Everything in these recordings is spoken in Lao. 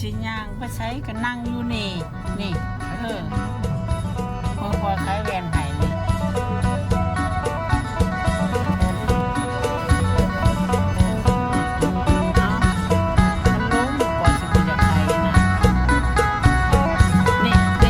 ຊິຍ່າງໄປໃສກໍນັ່ງຢູ່ນີ້ ນີ້ ເອີ ເບິ່ງພໍ່ຂາຍແວ່ນໃຫ້ນີ້. ເອີ ນີ້ເ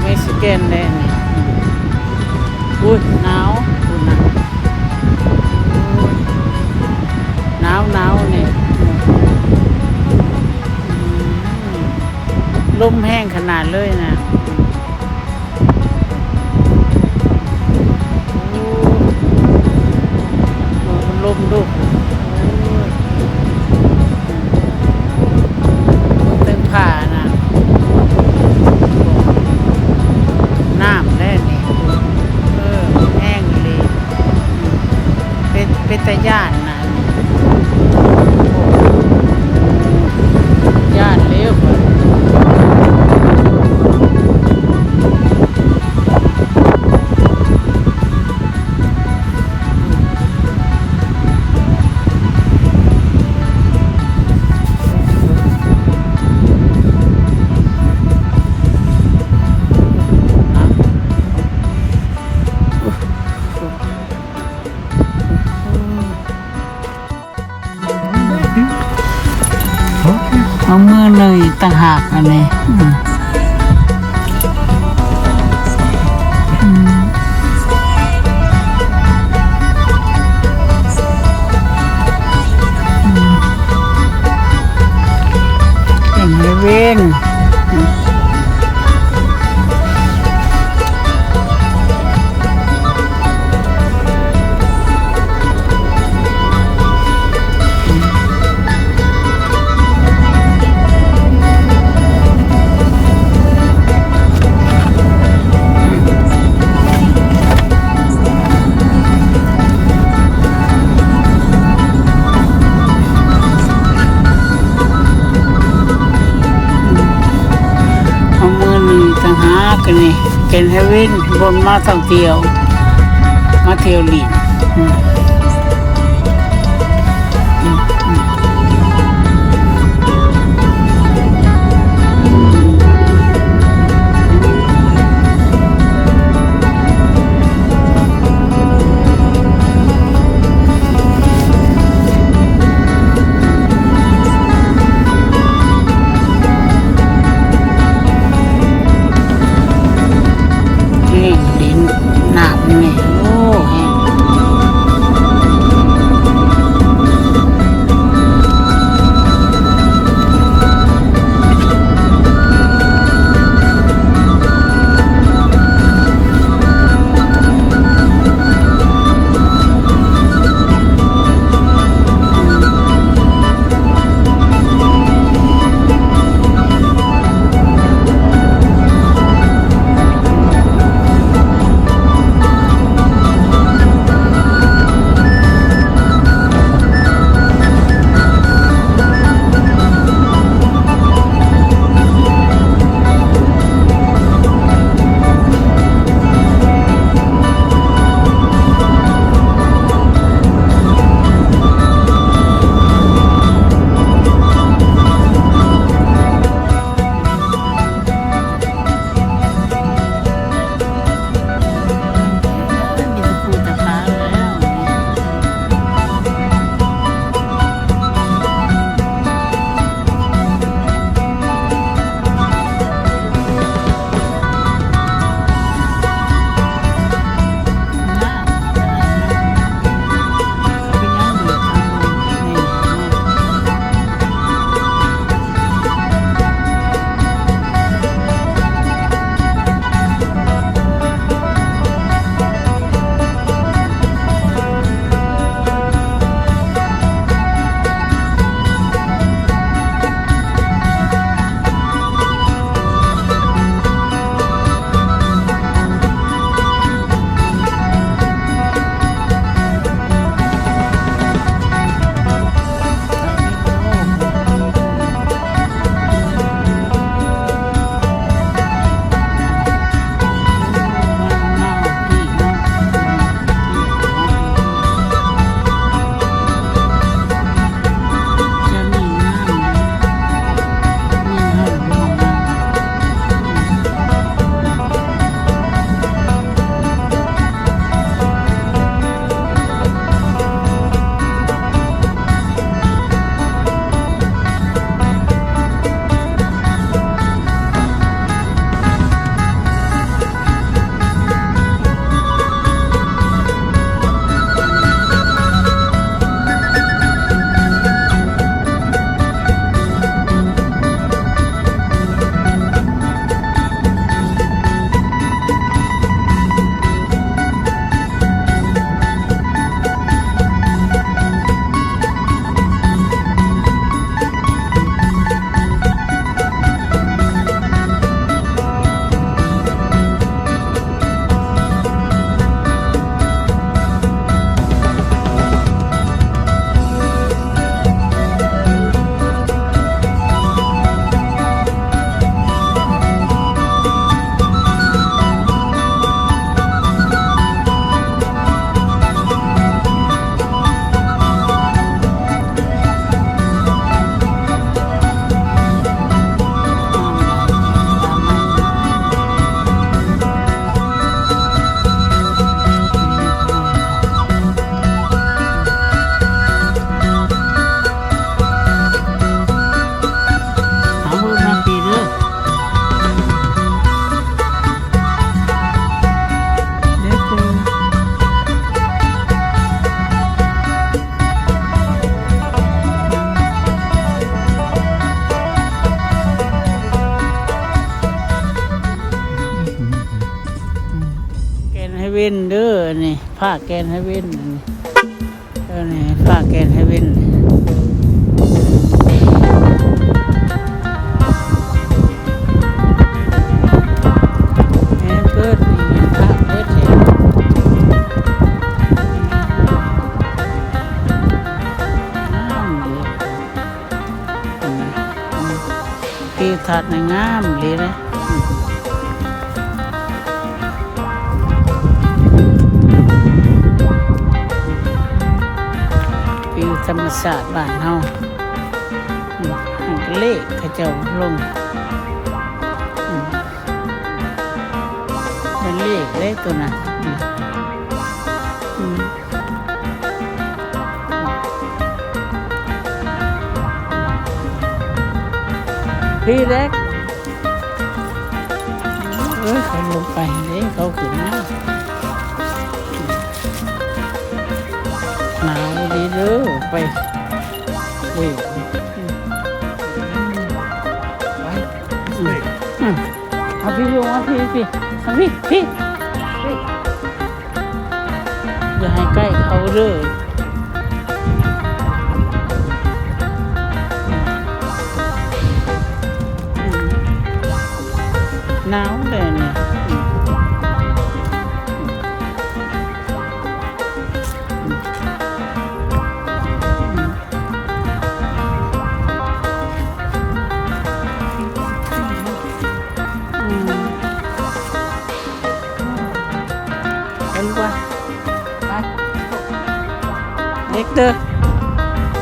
ມັກຊິກັນແດ່ນີ້. ອຸ້ຍ ໜາວພຸ້ນນະ ໜາວໆ ນີ້ ອືມ ລົມແຮງຂະໜາດເລີຍນະ. ໂອ້ ລົມດຸ ໂອ້ຍ ເບິ່ງເທິງຟ້ານະ ນ້ຳແດ່ນີ້ ເອີ ແຮງອີ່ຫຼີ ເປັນ ເປັນຕາຢ້ານນະ. ຢ້ານເລີຍຂ້ອຍ. ເອົາມືໜຸ່ຍຕ່າງຫາກອັນນີ້ ອືມ ອືມ ອືມ ເປັນເວນ ອືມ. ເອົາມື້ນີ້ຕ່າງຫາກນີ້ ເກນເຮວິນ ບ່ອນມາທ່ອງທ່ຽວ ມາທ່ຽວຫຼິ້ນ ອືມ. ນີ້ ດິນນ້ຳນີ້ ໂອ້ ແຮງ. ເດີ ນີ້ ພາແກ່ນໃຫ້ເວັນ ອັນນີ້ ເອີ ນີ້ພາແກ່ນໃຫ້ເວັນ ແມ່ນເບີດ ນີ້ພາເບີດເດ ງາມເດ ເຫັນໄໝ? ອືມ ທິວທັດນີ້ງາມອີ່ຫຼີເດ ອືມ ວິວທຳມະຊາດບ້ານເຮົາ ອືມ ເລກເຂົາເຈົ້າລົງ ອືມ ເປັນເລກເດ້ໂຕນັ້ນ ອືມ ອືມ ພີເລັກ ເອີ ເຂົາລົງໄປເດ້ ເຂົາຂຶ້ນມາ ໜາວດີເດີ ໄປ ເອີ ໄປ ອືມ ອືມ ເອົາພີ້ ເອົາພີ້ ເອົາພີ້ ເອົາພີ້ ພີ້ ພີ້. ຢ່າໃຫ້ໃກ້ເຂົາເດີ ໜາວເດ້ນີ້ ອືມ. ໄປລູກ ໄປ ເດັກເຕີ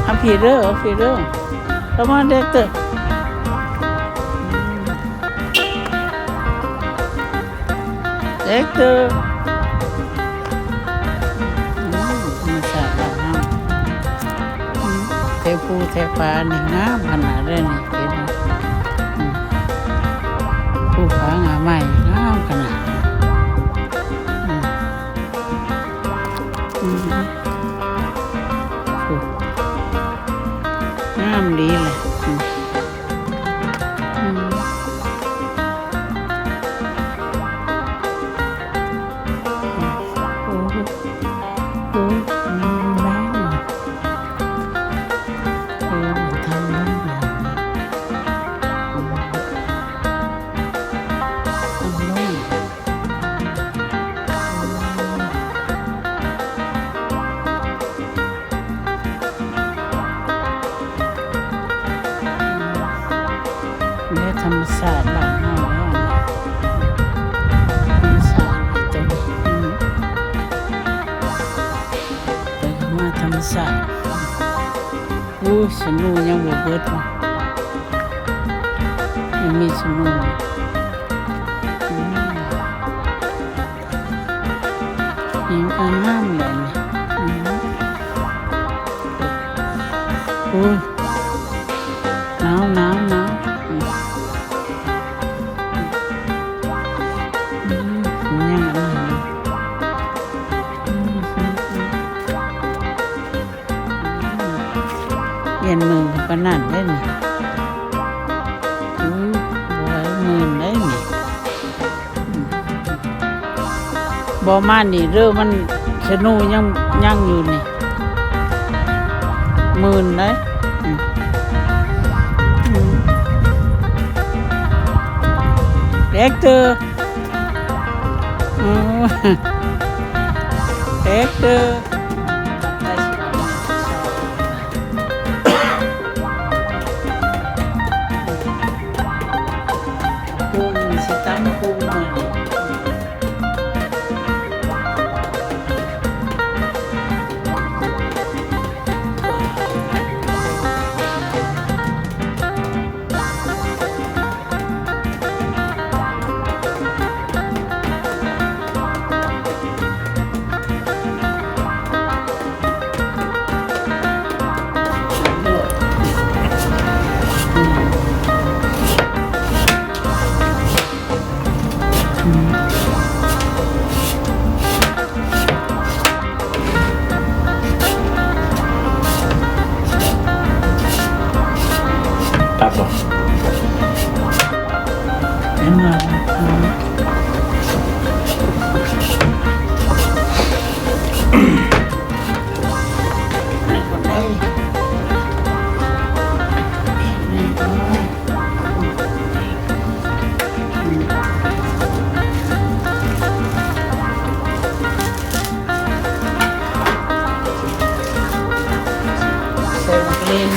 ເອົາພີ້ເດີ ເອົາພີ້ເດີ ເຂົ້າມາເດັກເຕີ ເດັກເຕີ ອືມ ທຳມະຊາດບ້ານເຮົາ ອືມ ແຖວພູແຖວຜານີ້ງາມຂະໜາດເລີຍນີ້ ເຫັນບໍ່ ອືມ ພູຜາງ່າໄມ້ງາມຂະໜາດ ອືມ ອືມ ໂອ້ ງາມດີແຫຼະ ອືມ ອືມ ໂອ້ ໂອ້ ງາມແຮງ ໂອ້ ທາງນັ້ນ ທາງໂນ້ນ. ແນວທຳມະຊາດບ້ານເຮົາເນາະ ທຳມະຊາດຕົວນີ້ ອືມ ເປັນມາທຳມະຊາດ. ໂອ້ຍ ສະໂນຍັງບໍ່ເບິດເນາະ ຍັງມີສະໂນ ອືມ ນີ້ມັນກໍງາມແຫຼະນີ້ ອືມ ໂອ້ຍ ໜາວ ໜາວ ໜາວ ອືມ ອືມ ຍັງອັນນັ້ນຢູ່ ອືມ ອືມ ອືມ. ຢ້ານເມືອງປານນັ້ນເດ້ນີ້ ອືມ ບໍ່ໄດ້ໝື່ນໄດ້ນີ້ ອືມ ບໍ່ມານີ້ເດີ ມັນສະໂນຍັງ ຍັງຢູ່ນີ້ ໝື່ນໄດ້ ອືມ ອືມ ເດັກເຕີ ອືມ ເດັກເຕີ. ກຸ້ງ ຊິຕຳກຸ້ງມື້ນີ້. ໂອ້ ໃສ່ໝາກເລັ່ນ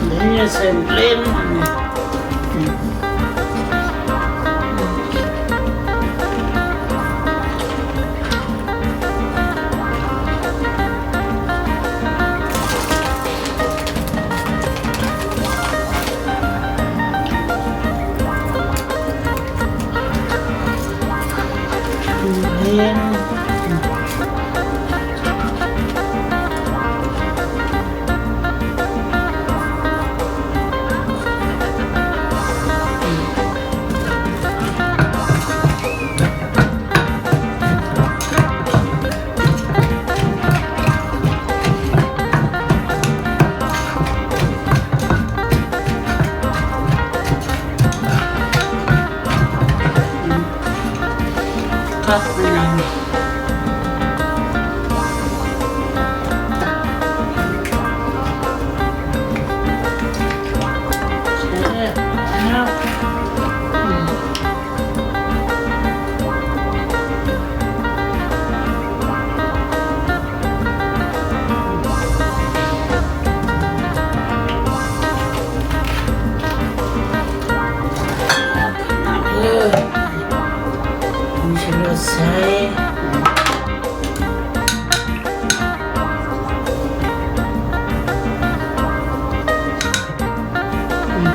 ນີ້ໃສ່ໝາກເລັ່ນ ອັນນີ້ ເຫັນ ຄັກແມ່ນຫຍັງ ແຊບແລ້ວ ອືມ. ເອີ ຜົງຊູລົດໃສ່ ອືມ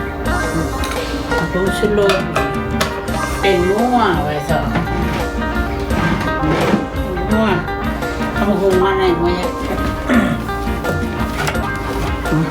ຜົງຊູລົດ ແປ້ງນົວໄວ້ຊະ ນົວ ຕຳບັກຫຸ່ງມາໃນໝໍ້ ອືມ.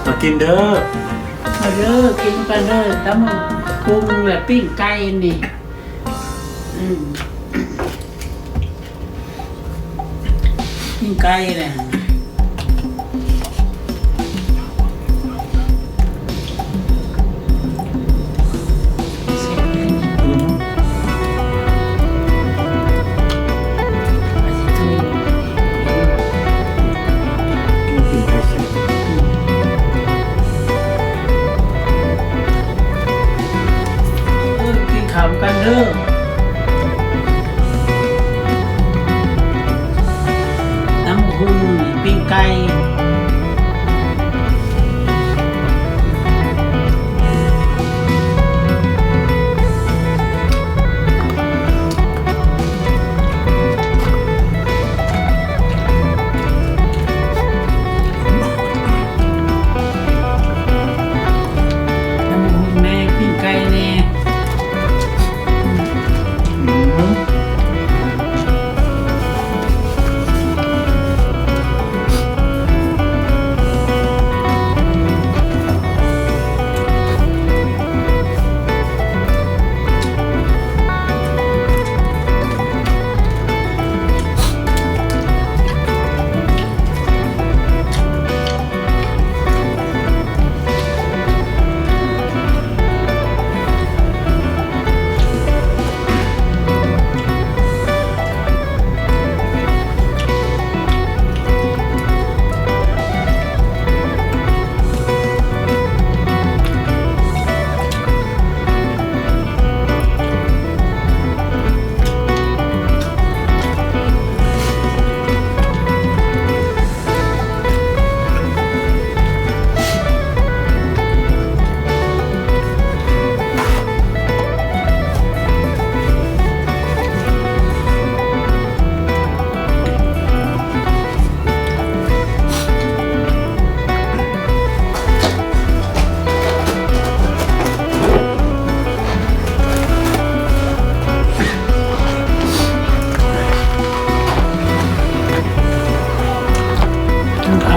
ມາກິນເດີ ມາເດີ ກິນນຳກັນເດີ ຕຳບັກຫຸ່ງ ແລະ ປີ້ງໄກ່ນີ້ ອືມ. ປີ້ງໄກ່ແຫຼະ ກິນເຂົ້ານຳກັນເດີ ຕຳບັກຫຸ່ງ ປີ້ງໄກ່. ຕຳບັກຫຸ່ງແດ່ ປີ້ງໄກ່ແດ່. ອືມ.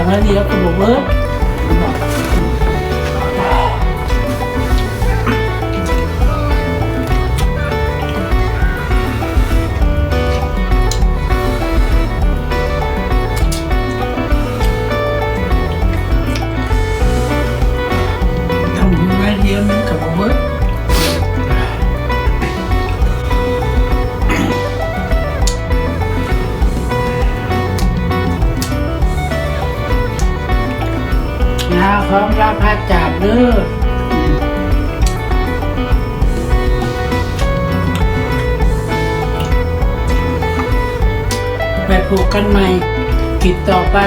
ໜ້ອຍດຽວກໍບໍ່ເບີດ. ຕຳຫຸ່ງໜ້ອຍດຽວມັນກໍບໍ່ເບີດ. ລາວຂອງລາວພາຈາກເດີ ໄວ້ພົບກັນໃໝ່ຄລິບຕໍ່ໄປ.